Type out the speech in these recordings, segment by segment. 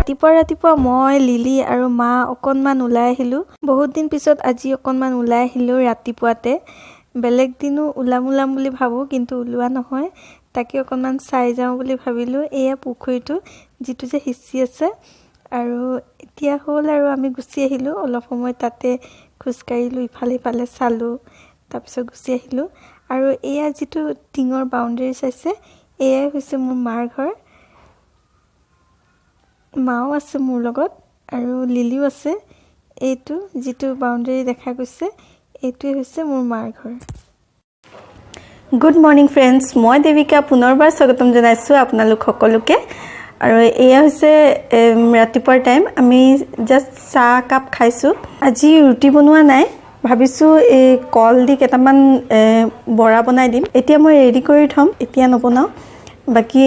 ৰাতিপুৱা ৰাতিপুৱা মই, লিলি আৰু মা অকণমান ওলাই আহিলোঁ। বহুত দিন পিছত আজি অকণমান ওলাই আহিলোঁ ৰাতিপুৱাতে। বেলেগ দিনো ওলাম ওলাম বুলি ভাবোঁ, কিন্তু ওলোৱা নহয়। তাকে অকণমান চাই যাওঁ বুলি ভাবিলোঁ। এয়া পুখুৰীটো যিটো যে সিঁচি আছে। আৰু এতিয়া হ'ল আৰু আমি গুচি আহিলোঁ। অলপ সময় তাতে খোজকাঢ়িলোঁ, ইফালে সিফালে চালোঁ, তাৰপিছত গুচি আহিলোঁ। আৰু এয়া যিটো টিঙৰ বাউণ্ডেৰী চাইছে, এয়াই হৈছে মোৰ মাৰ ঘৰ। মাও আছে মোৰ লগত আৰু লিলিও আছে। এইটো যিটো বাউণ্ডেৰী দেখা গৈছে, এইটোৱে হৈছে মোৰ মাৰ ঘৰ। গুড মৰ্ণিং ফ্ৰেণ্ডছ, মই দেৱিকা পুনৰবাৰ স্বাগতম জনাইছোঁ আপোনালোক সকলোকে। আৰু এয়া হৈছে ৰাতিপুৱাৰ টাইম। আমি জাষ্ট চাহ কাপ খাইছোঁ। আজি ৰুটি বনোৱা নাই, ভাবিছোঁ এই কল দি কেইটামান বৰা বনাই দিম। এতিয়া মই ৰেডি কৰি থ'ম, এতিয়া নবনাওঁ, বাকী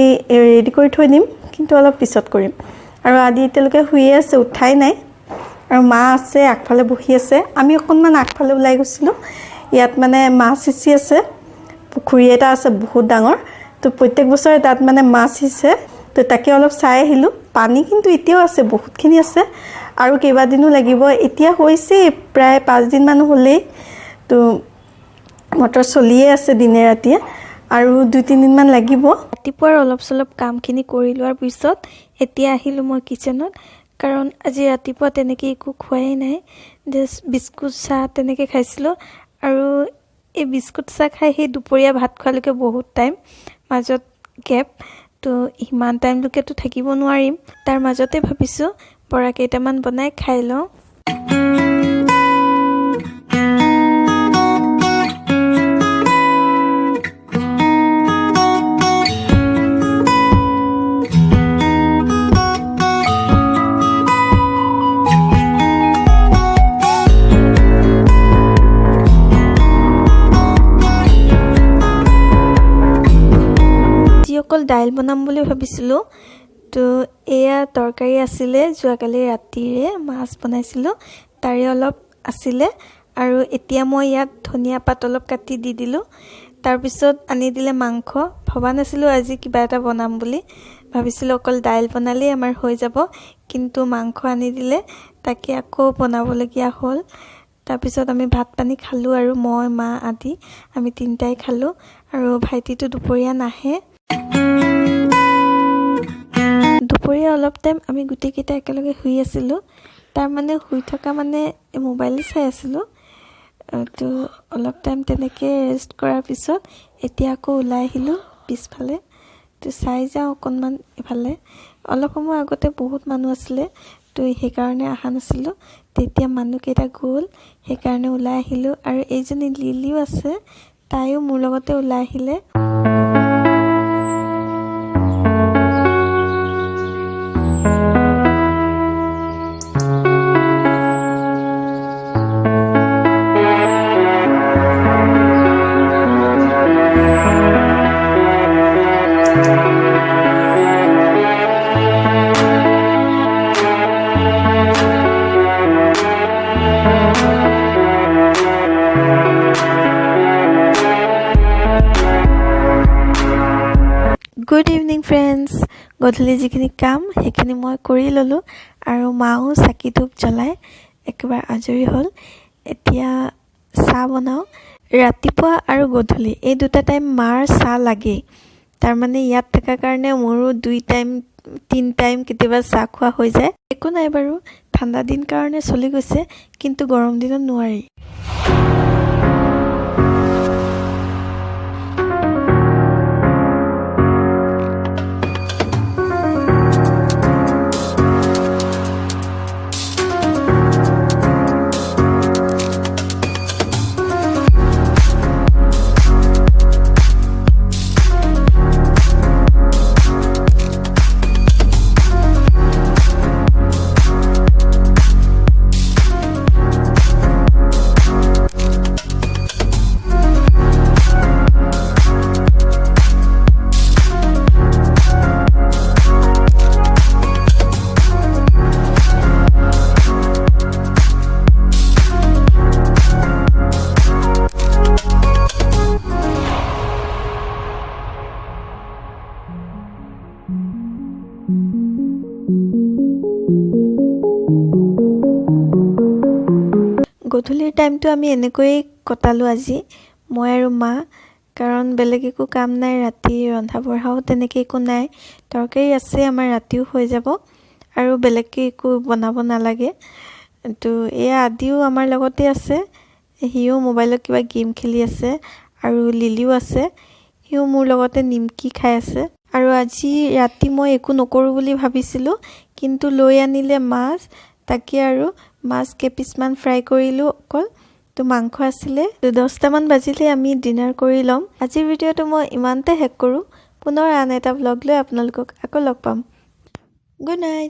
ৰেডি কৰি থৈ দিম, কিন্তু অলপ পিছত কৰিম। আৰু আদি এতিয়ালৈকে শুয়ে আছে, উঠাই নাই। আৰু মা আছে আগফালে বহি আছে। আমি অকণমান আগফালে ওলাই গৈছিলোঁ। ইয়াত মানে মাছ সিঁচি আছে, পুখুৰী এটা আছে বহুত ডাঙৰ। তো প্ৰত্যেক বছৰে তাত মানে মাছ সিঁচে, তো তাকে অলপ চাই আহিলোঁ। পানী কিন্তু এতিয়াও আছে, বহুতখিনি আছে আৰু কেইবাদিনো লাগিব। এতিয়া হৈছে প্ৰায় 5 দিনমান হ'লেই, তো মটৰ চলিয়ে আছে দিনে ৰাতিয়ে, আৰু 2-3 দিনমান লাগিব। ৰাতিপুৱাৰ অলপ চলপ কামখিনি কৰি লোৱাৰ পিছত এতিয়া আহিলোঁ মই কিটচেনত, কাৰণ আজি ৰাতিপুৱা তেনেকৈ একো খোৱাই নাই। জাষ্ট বিস্কুট চাহ তেনেকৈ খাইছিলোঁ। আৰু এই বিস্কুট চাহ খাই সেই দুপৰীয়া ভাত খোৱালৈকে বহুত টাইম মাজত গেপ, তো সিমান টাইমলৈকেতো থাকিব নোৱাৰিম। তাৰ মাজতে ভাবিছোঁ বৰা কেইটামান বনাই খাই লওঁ। আজি অকল দাইল বনাম বুলি ভাবিছিলোঁ। তো এয়া তৰকাৰী আছিলে, যোৱাকালি ৰাতিৰে মাছ বনাইছিলোঁ, তাৰে অলপ আছিলে। আৰু এতিয়া মই ইয়াত ধনিয়া পাত অলপ কাটি দি দিলোঁ। তাৰপিছত আনি দিলে মাংস। ভবা নাছিলোঁ আজি কিবা এটা বনাম বুলি, ভাবিছিলোঁ অকল দাইল বনালেই আমাৰ হৈ যাব, কিন্তু মাংস আনি দিলে, তাকে আকৌ বনাবলগীয়া হ'ল। তাৰপিছত আমি ভাত পানী খালোঁ আৰু মই, মা, আদি আমি তিনিটাই খালোঁ। আৰু ভাইটিটো দুপৰীয়া নাহে। দুপৰীয়া অলপ টাইম আমি গোটেইকেইটা একেলগে শুই আছিলোঁ। তাৰমানে শুই থকা মানে মোবাইলে চাই আছিলোঁ। তো অলপ টাইম তেনেকৈ ৰেষ্ট কৰাৰ পিছত এতিয়া আকৌ ওলাই আহিলোঁ পিছফালে, তো চাই যাওঁ অকণমান ইফালে। অলপ সময় আগতে বহুত মানুহ আছিলে, তো সেইকাৰণে অহা নাছিলোঁ। তেতিয়া মানুহকেইটা গ'ল, সেইকাৰণে ওলাই আহিলোঁ। আৰু এইজনী লিলিও আছে, তাইও মোৰ লগতে ওলাই আহিলে। গুড ইভিনিং ফ্ৰেণ্ডছ, গধূলি যিখিনি কাম সেইখিনি মই কৰি ল'লোঁ আৰু মাও চাকি ধূপ জ্বলাই একেবাৰে আজৰি হ'ল। এতিয়া চাহ বনাওঁ। ৰাতিপুৱা আৰু গধূলি এই দুটা টাইম মাৰ চাহ লাগেই। তাৰমানে ইয়াত থকাৰ কাৰণে মোৰো দুই টাইম, তিনি টাইম কেতিয়াবা চাহ খোৱা হৈ যায়। একো নাই বাৰু, ঠাণ্ডা দিন কাৰণে চলি গৈছে, কিন্তু গৰম দিনত নোৱাৰি। গধূলিৰ টাইমটো আমি এনেকৈয়ে কটালোঁ আজি, মই আৰু মা, কাৰণ বেলেগ একো কাম নাই। ৰাতি ৰন্ধা বঢ়াও তেনেকৈ একো নাই। তৰকাৰী আছে আমাৰ, ৰাতিও হৈ যাব আৰু বেলেগকৈ একো বনাব নালাগে। তো এয়া আদিও আমাৰ লগতে আছে, সিও মোবাইলত কিবা গেম খেলি আছে আৰু লিলিও আছে, সিও মোৰ লগতে নিমকি খাই আছে। আৰু আজি ৰাতি মই একো নকৰোঁ বুলি ভাবিছিলোঁ, কিন্তু লৈ আনিলে মাছ, তাকে আৰু মাছ কেইপিচমান ফ্ৰাই কৰিলোঁ অকল। তো মাংস আছিলে। তো 10টামান বাজিলে আমি ডিনাৰ কৰি ল'ম। আজিৰ ভিডিঅ'টো মই ইমানতে শেষ কৰোঁ। পুনৰ আন এটা ভ্লগ লৈ আপোনালোকক আকৌ লগ পাম। Good night.